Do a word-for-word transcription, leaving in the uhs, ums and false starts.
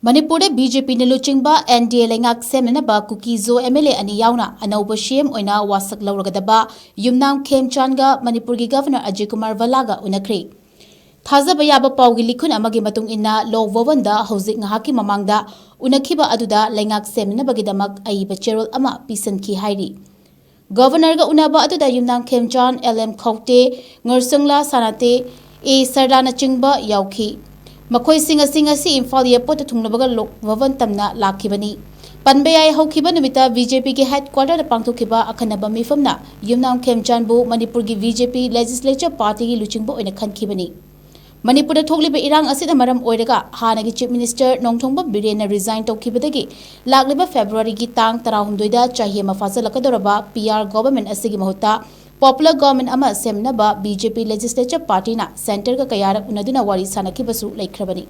ꯃꯅꯤꯄꯨꯔꯗ B J ꯄꯤꯅ ꯂꯨꯆꯤꯡꯕ ꯑꯦꯟ ꯗꯤ ꯑꯦ ꯂꯩꯉꯥꯛ ꯁꯦꯝꯅꯅꯕ ꯀꯨꯀꯤ-ꯖꯣ ꯑꯦꯝ ꯑꯦꯜ ꯑꯦ ꯑꯅꯤ ꯌꯥꯎꯅ ꯑꯅꯧꯕ ꯁꯤ ꯑꯦꯝ ꯑꯣꯏꯅ ꯋꯥꯁꯛ ꯂꯧꯔꯒꯗꯕ ꯌꯨꯝꯅꯥꯝ ꯈꯦꯝꯆꯥꯟꯒ ꯃꯅꯤꯄꯨꯔꯒꯤ ꯒꯚꯔꯅꯔ ꯑꯖꯌ ꯀꯨꯃꯥꯔ ꯚꯜꯂꯥꯒ ꯎꯅꯈ꯭ꯔꯦ꯫ ꯊꯥꯖꯕ ꯌꯥꯕ ꯄꯥꯎꯒꯤ ꯂꯤꯈꯨꯟ ꯑꯃꯒꯤ ꯃꯇꯨꯡ ꯏꯟꯅ, ꯂꯣꯛ ꯚꯕꯟꯗ ꯍꯧꯖꯤꯛ ꯉꯥꯏꯍꯥꯛꯀꯤ ꯃꯃꯥꯡꯗ ꯎꯅꯈꯤꯕ ꯑꯗꯨꯗ ꯂꯩꯉꯥꯛ ꯁꯦꯝꯅꯅꯕꯒꯤꯗꯃꯛ ꯑꯏꯕ ꯆꯦꯔꯣꯜ ꯑꯃ ꯄꯤꯁꯤꯟꯈꯤ ꯍꯥꯏꯔꯤ꯫ ꯒꯚꯔꯅꯔꯒ ꯎꯅꯕ ꯑꯗꯨꯗ ꯌꯨꯝꯅꯥꯝ ꯈꯦꯝꯆꯥꯟ, ꯑꯦꯜ ꯑꯦꯝ ꯈꯧꯇꯦ, ꯉꯔꯁꯪꯂꯥ ꯁꯥꯅꯥꯇꯦ, ꯑꯦ ꯁꯔꯗꯥꯅꯆꯤꯡꯕ ꯌꯥꯎꯈꯤ꯫ ꯃꯈꯣꯏꯁꯤꯡ ꯑꯁꯤ ꯉꯁꯤ ꯏꯝꯐꯥꯜ ꯑꯦꯌꯔꯄꯣꯔꯠꯇ ꯊꯨꯡꯂꯕꯒ ꯂꯣꯛ ꯚꯕꯟ ꯇꯝꯅ ꯂꯥꯛꯈꯤꯕꯅꯤ꯫ ꯄꯟꯕ ꯌꯥꯏ, ꯍꯧꯈꯤꯕ ꯅꯨꯃꯤꯠꯇ ꯕꯤ ꯖꯦ ꯄꯤꯒꯤ ꯍꯦꯗꯀ꯭ꯋꯥꯇꯔꯗ ꯄꯥꯡꯊꯣꯛꯈꯤꯕ ꯑꯈꯟꯅꯕ ꯃꯤꯐꯝꯅ ꯌꯨꯝꯅꯥꯝ ꯈꯦꯝꯆꯥꯟꯕꯨ ꯃꯅꯤꯄꯨꯔꯒꯤ ꯕꯤ ꯖꯦ ꯄꯤ ꯂꯦꯖꯤꯁꯂꯦꯆꯔ ꯄꯥꯔꯇꯤꯒꯤ ꯂꯨꯆꯤꯡꯕ ꯑꯣꯏꯅ ꯈꯟꯈꯤꯕꯅꯤ꯫ ꯃꯅꯤꯄꯨꯔꯗ ꯊꯣꯛꯂꯤꯕ ꯏꯔꯥꯡ ꯑꯁꯤꯅ ꯃꯔꯝ ꯑꯣꯏꯔꯒ ꯍꯥꯟꯅꯒꯤ ꯆꯤꯐ ꯃꯤꯅꯤꯁꯇꯔ ꯅꯣꯡꯊꯣꯝꯕꯝ ꯕꯤꯔꯦꯟꯅ ꯔꯤꯖꯥꯏꯟ ꯇꯧꯈꯤꯕꯗꯒꯤ ꯂꯥꯛꯂꯤꯕ ꯐꯦꯕ꯭ꯔꯨꯋꯥꯔꯤꯒꯤ ꯇꯥꯡ ꯇꯔꯥꯍꯨꯝꯗꯣꯏꯗ ꯆꯍꯤ ꯑꯃ ꯐꯥꯖꯤꯜꯂꯛꯀꯗꯧꯔꯕ ꯄꯤ ꯑꯥꯔ ꯒꯣꯚꯔꯟꯃꯦꯟꯠ ꯑꯁꯤꯒꯤ ꯃꯍꯨꯠꯇ ꯄꯣꯄꯨꯂꯔ ꯒꯣꯚꯔꯟꯃꯦꯟꯠ ꯑꯃ ꯁꯦꯝꯅꯕ ꯕꯤ ꯖꯦ ꯄꯤ ꯂꯦꯖꯤꯁꯂꯦꯆꯔ ꯄꯥꯔꯇꯤꯅ ꯁꯦꯟꯇꯔꯒ ꯀꯌꯥꯔꯛ ꯎꯅꯗꯨꯅ ꯋꯥꯔꯤ ꯁꯥꯅꯈꯤꯕꯁꯨ ꯂꯩꯈ꯭ꯔꯕꯅꯤ꯫